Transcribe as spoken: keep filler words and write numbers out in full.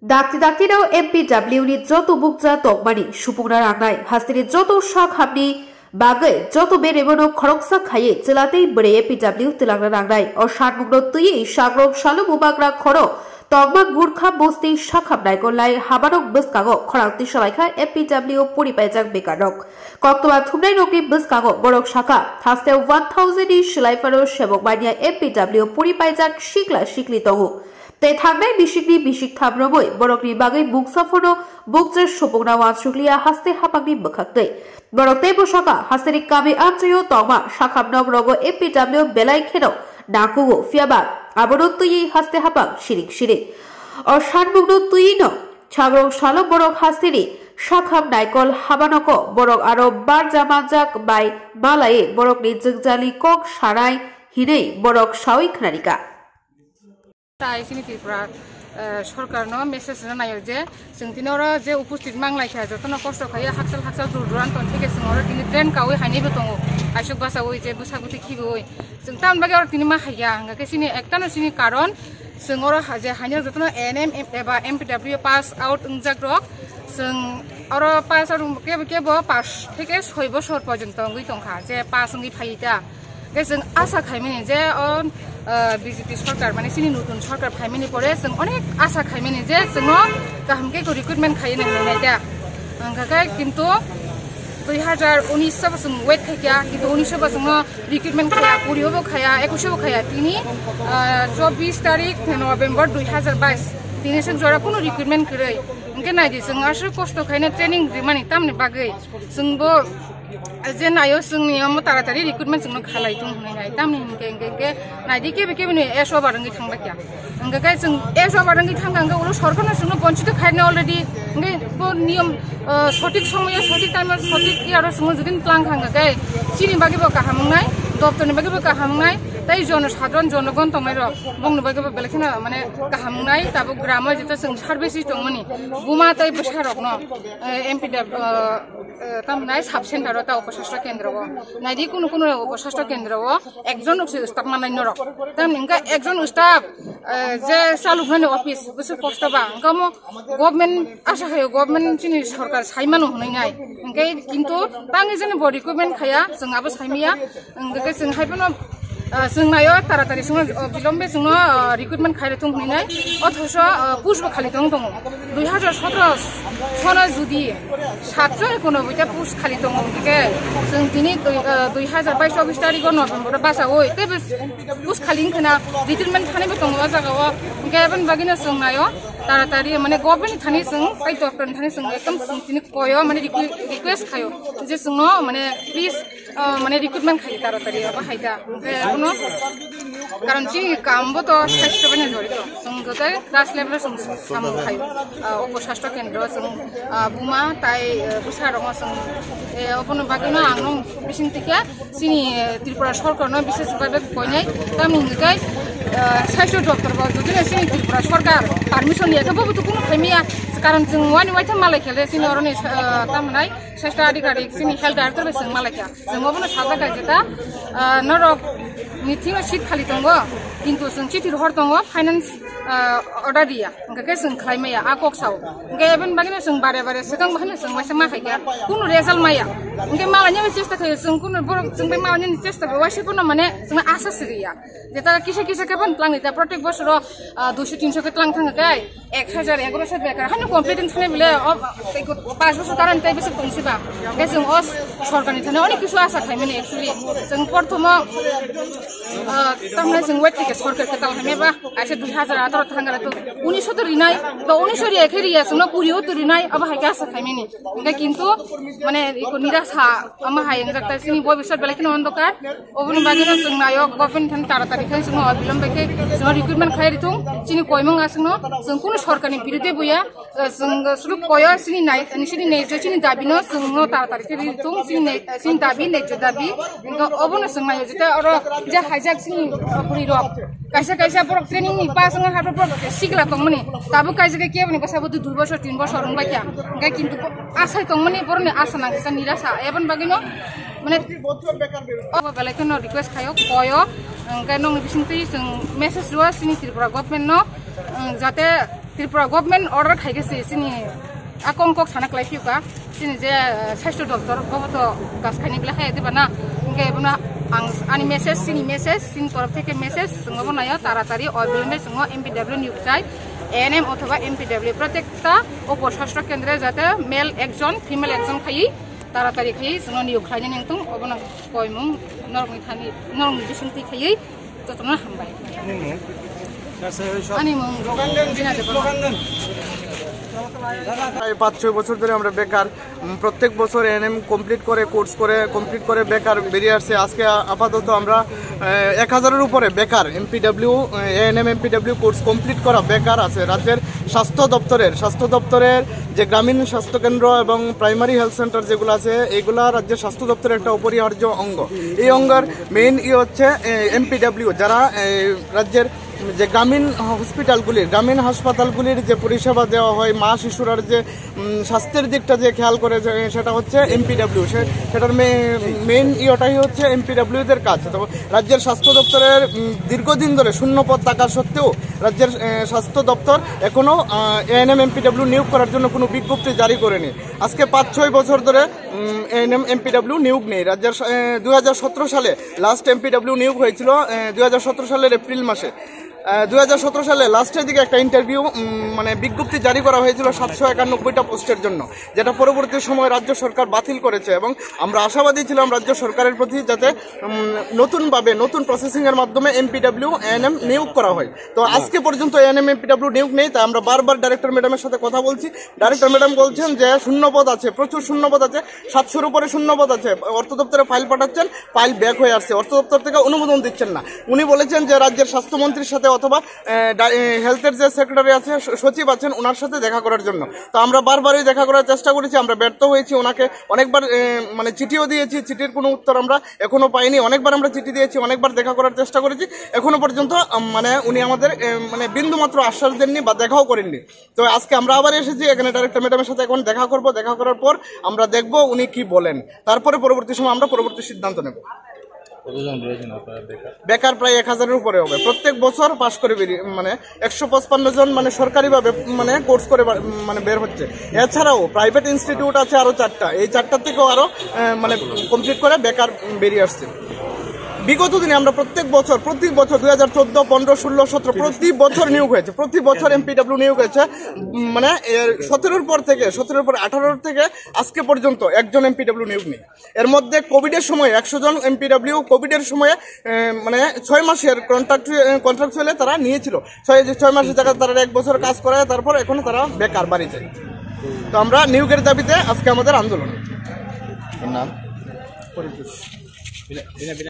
Dakti dakti no M P W ni joto bukcha tongmani supungna rangnai, hasteni joto sak hamni bagwi joto berebono khoroksa khaiwi chwla tei bwrwi M P W twlangna rangnai. O sanmungno twiwi sagrong salo bubagra khoro tongma Gurkha bosti sakham naikolnai habanok bwskango khorang tisalaikha M P W puri paijak bekarrok. Koktwma thumnairokni bwskango borok sakha, haste one thousand ni swlaiphano sebok manya M P W puri paijak sikla sikli tongo. Tei thangnai bisikni bisik tham romwi borokni bagwi mungsa phano bukcha supungna uansukliya haste hapangni mwkhak twi. Borok teibo sakha, hasteni kami amchaio tongma sakham nok rogo M P W belai kheno nangkugo, phiyaba abono twiwi haste hapang sirik sirik. O sanmungno twiwino sagrong salo borok hasteni sakham naikol habanoko borok aro barja manjak bai malaiwi borokni jwngjali kok sanai hinwi borok sawi khnarikha. Tai chini Tripura, eh, sorkarno message rwna naio je chwng tini oro je upusthit manglaikha, jotono kosto khaiya, hakchal hakchal dur duran ton thike chwng oro tini train kaui hainaibo tongo, aisuk bachaui je bwsa bwtwi khibiui. Chwng tamni bagwi oro tini ma haiya, hwnkhe chini ektano chini karon chwng oro ha-, je haino jotono A N M eba M P W pass out wngjak rok, chwng oro pass out kebo kebo pass theke soi bosor porjonto wngwi tongkha, je pass wngwi phai ta. Hwnkhe chwng asa khaimani je o, ah, B J P sorkar, mane chini nutun sorkar phaimani pore chwng onek asa khaimani je chwngno kaham khe recruitment khaiwi nai nai ta. Hwnkhe kintu dui hazar unis o bo chwng wait khaikha, kintu unis o bo chwngno recruitment khaya, kuri o bo khaya, ekush o bo khaya. Tini, ah, chobbish tarik November dui hazar bais. Tini chwng jora kunu recruitment kwrwi. Hwnkhe naidi chwng aswk kosto khaina training rimani tamni bagwi. Chwngbo je naio chwngni omo taratari recruitment chwngno khalai thung hwnwi nai. Tamni hwnkhe, hwnkhe, hwnkhe naidi kebe kebe ni S O bar wngwi thang bakya. Hwnkhe khe chwng S O bar wngwi thang kha, hwnkhe ulo sorkarno chwngno bonchito khairni already. Hwnkhe bo niyom, ah, sothik somoyo, sothik time o, sothik year o chwngno jodi tlang kha, hwnkhe khe chini bagwi bo kaham wngnai, doptorni bagwi bo kaham wngnai, tei jono sadharon jonogon tongnai rok bongni bagwi bo belai kheno mane kaham wngnai. Tabuk gramo jeto chwng service tongmani buma tei bwsa rokno, eh, M P W, eh, eh, tamni sub center o ta upasastha kendro o. Naidi kunu kunu upasastha kendro o ekjon rok se staff manai norok. Tamni hwnkhe ekjon staff, eh, je chaluknani office bwswk kosto ba. Hwnkhe omo government asa khaio, government chini sorkar sai mano hwnwi nai. Hwnkhe kintu tangwi jani bo recruitment khaya, chwng abo sai maya. Hwnkhe chwng hai phano, ah, chwng naio taratari chwngno, ah, bilombe chwngno, ah, recruitment khairwi thung hwnwi nai. Othoso, ah, post bo khali tong tongo. Dui hazar sotro sono judi satso ekonoboi ta post khali tongo, hwnkhe chwng tini dui, ah, dui hazar bais chobbish tarikh o November o bachaui teibo post khali wngkha na, recruitment thani bo tongo o jaga o. Hwnkhe aboni bagwino chwng naio taratari, mane government ni thani chwng tei doctor ni thani chwng ekdom chwng tini koyo, mane requi-, request khaio je chwngno mane please, ah, mane recruitment khai taratari abo hai da. Hwnkhe abono karon chini kam bo to sasthya bai jorito. Chwng joto das level chwng samung khai, ah, upo sasthya kendro chwng, ah, buma tai, ah, bwsa rokno chwng, eh, obono bagwino ang nung bising tikha chini, eh, Tripura sorkarno bises bhabe koinai. Tamni hwnkhe, ah, sasthya doptor bo jodi chini Tripura sorkar permission ya khe bo bo to kuno khaimaya, karon chwng wani waitha malai khele chini oroni, ah, tamnai sasthya adhikarik chini health director bai chwng malai kha. Chwng obono sajak kha jeta, ah, norok ni thingno seat khali tongo, kintu chwng chithi rohor tongo finance, ah, order riya, hwnkhe khe chwng khlai maya, a kok sao. Hwnkhe eboni bagwino chwng bare bare swkang bahino chwng waisa ma khaikha, kunu result maya. Hwnkhe malainani chesta khaio chwng, kunu borok chwng bai malainani chesta bai waisa phano mane chwngno asa siriya. Jeta kisa kisa khe phano tlang nita, protek bosoro, ah, duiso tinso khe tlang thang khe, ek hajar egaroso bekar, hano complete thane bile, o, tei ko, panch bosor karan tei bosor tongsi ba. Hwnkhe chwng o sorkarni thane onek kisu asa khaimani actually. Chwng porthomo, ah, tamni chwng wait khe sorkar khe tal hamya ba, kaisa dui hajar ataro thangare to unisho to rinai, to unisho riya khe riya, chwngno kurio to rinai, abo hai khe asa khaimani. Hwnkhe kintu, mane, iko nirasa, ama hai, wngjakta, chini bobiswt belai kheno ondokar. Oboni bagwino chwng nayo, government thani taratari khe chwngno obilombe khe chwngno recruitment khlai rithung, chini koimung aswkno chwng kunu sorkarni birude buya, chwng sudu koyo chini nai, chini nejjo, chini dabino chwngno taratari khe rithung, chini ne-, chini dabi, nejjo dabi, wngkha obono chwng nayo, jeta oro je haijak chini bwrwi rok, kaisa kaisa borok training ni pass wngwi hato borok sikla tongmani, tabuk kaisa khe keboni bwsa bo dui bosor, tin bosor wngbaikha, hwnkhe kintu asai tongmani borokni asa nangkukha, nirasa, eboni bagwino mane obo belai kheno request khaio, koyo, hwnkhe nokni bisingtwi chwng message rwo chini Tripura government no, jate Tripura government order khai khe si chini akong kok sana klai phiuka, chini je, eh, sasthyo doptor bobo to gas khaini bla hai diba na, hingke bono ang ani message, chini message, chini torof theke message, chwng bo nayo taratari obilme chwng M P W niyok chai, A N M othoba M P W protekta upo sasthyo kendre jate male ekjon, female ekjon khaiwi taratari khaiwi chwngno niyok khlainani wngthung, obono koimung norokni thani, norokni bisingtwi khaiwi. Jotono hambai. Nini mung? Ani mung Rina Debbarma. প্রায় পাঁচ ছয় বছর ধরে আমরা বেকার। উম, প্রত্যেক বছর ANM complete করে, কোর্স করে, কমপ্লিট করে বেকার বেরিয়ে আসছে। আজকে আ-, আপাতত আমরা, আহ, এক হাজারের উপরে বেকার এমপিডব্লিউ, আহ, এএনএম এমপিডব্লিউ কোর্স কমপ্লিট করা বেকার আছে রাজ্যের স্বাস্থ্য দপ্তরের। স্বাস্থ্য দপ্তরের যে গ্রামীণ স্বাস্থ্যকেন্দ্র এবং প্রাইমারি হেলথ সেন্টার যেগুলো আছে, এগুলা রাজ্যের স্বাস্থ্য দপ্তরের একটা অপরিহার্য অঙ্গ। এই অঙ্গের মেইন ই হচ্ছে এমপিডব্লিউ, যারা এ, রাজ্যের যে গ্রামীণ হসপিটালগুলির, গ্রামীণ হাসপাতালগুলির যে পরিষেবা দেওয়া হয়, মা শিশুরার যে উম, স্বাস্থ্যের দিকটা যে খেয়াল করে, যে সেটা হচ্ছে এমপিডব্লিউ। সেটার মেইন ইয়েটাই হচ্ছে এমপিডব্লিউদের কাজ। তো রাজ্যের স্বাস্থ্য দপ্তরের উম, দীর্ঘদিন ধরে শূন্য পদ থাকা সত্ত্বেও রাজ্যের এ, স্বাস্থ্য দপ্তর এখনো এএনএম এমপিডব্লিউ নিয়োগ করার জন্য কোনো বিজ্ঞপ্তি জারি করেনি। আজকে পাঁচ ছয় বছর ধরে এএনএম এমপিডব্লিউ নিয়োগ নেই রাজ্যের। দুই হাজার সতেরো সালে লাস্ট এমপিডব্লিউ নিয়োগ হয়েছিল, দুই হাজার সতেরো সালের এপ্রিল মাসে। দুই হাজার সতেরো সালে লাস্টের দিকে একটা ইন্টারভিউ, মানে বিজ্ঞপ্তি জারি করা হয়েছিল সাতশো একানব্বইটা পোস্টের জন্য, যেটা পরবর্তী সময় রাজ্য সরকার বাতিল করেছে। এবং আমরা আশাবাদী ছিলাম রাজ্য সরকারের প্রতি, যাতে উম, নতুনভাবে নতুন প্রসেসিং এর মাধ্যমে এমপিডব্লিউ এএনএম নিয়োগ করা হয়। তো আজকে পর্যন্ত এএনএম এমপিডব্লিউ নিয়োগ নেই, তাই আমরা বারবার ডাইরেক্টর ম্যাডামের সাথে কথা বলছি। ডাইরেক্টর ম্যাডাম বলছেন যে শূন্য পদ আছে, প্রচুর শূন্য পদ আছে, সাতশোর উপরে শূন্য পদ আছে। অর্থ দপ্তরে ফাইল পাঠাচ্ছেন, ফাইল ব্যাক হয়ে আসছে, অর্থ দপ্তর থেকে অনুমোদন দিচ্ছেন না। উনি বলেছেন যে রাজ্যের স্বাস্থ্যমন্ত্রীর সাথে অথবা আহ, ডা-, এ, হেলথের যে সেক্রেটারি আছে, স-, সচিব আছেন, ওনার সাথে দেখা করার জন্য। তো আমরা বারবারই দেখা করার চেষ্টা করেছি, আমরা ব্যর্থ হয়েছি। ওনাকে অনেকবার এ, মানে চিঠিও দিয়েছি, চিঠির কোনো উত্তর আমরা এখনো পাইনি। অনেকবার আমরা চিঠি দিয়েছি, অনেকবার দেখা করার চেষ্টা করেছি, এখনো পর্যন্ত আম, মানে উনি আমাদের এ, মানে বিন্দুমাত্র আশ্বাস দেননি বা দেখাও করেননি। তো আজকে আমরা আবার এসেছি এখানে, ডাইরেক্টর ম্যাডামের সাথে এখন দেখা করব। দেখা করার পর আমরা দেখব উনি কি বলেন, তারপরে পরবর্তী সময় আমরা পরবর্তী সিদ্ধান্ত নেব। কতজন রয়েছেন আপনারা বেকার? বেকার প্রায় এক হাজারের উপরে হবে। প্রত্যেক বছর পাশ করে বেরিয়ে, মানে একশো পঁচপান্ন জন মানে সরকারিভাবে মানে কোর্স করে বা-, মানে বের হচ্ছে। এছাড়াও প্রাইভেট ইনস্টিটিউট আছে আরো চারটা, এই চারটার থেকেও আরো আহ, মানে কমপ্লিট করে বেকার বেরিয়ে আসছে। বিগত দিনে আমরা প্রত্যেক বছর, প্রতি বছর দুই হাজার চোদ্দ, পনেরো, ষোলো, সতেরো, প্রতি বছর নিয়োগ হয়েছে, প্রতি বছর এমপিডব্লিউ নিয়োগ হয়েছে। উম, মানে এর সতেরোর পর থেকে, সতেরোর পর আঠারোর থেকে আজকে পর্যন্ত একজন এমপিডব্লিউ নিয়োগ নেই। এর মধ্যে কোভিডের সময় একশো জন এমপিডব্লিউ কোভিডের সময় আহ, মানে ছয় মাসের কন্ট্রাক্ট কন্ট্রাকচুয়ালে তারা নিয়েছিল। ছয়, যে ছয় মাসের জায়গায় তারা এক বছর কাজ করায়, তারপর এখনো তারা বেকার বাড়িতে। তো আমরা নিয়োগের দাবিতে আজকে আমাদের আন্দোলন। নাম?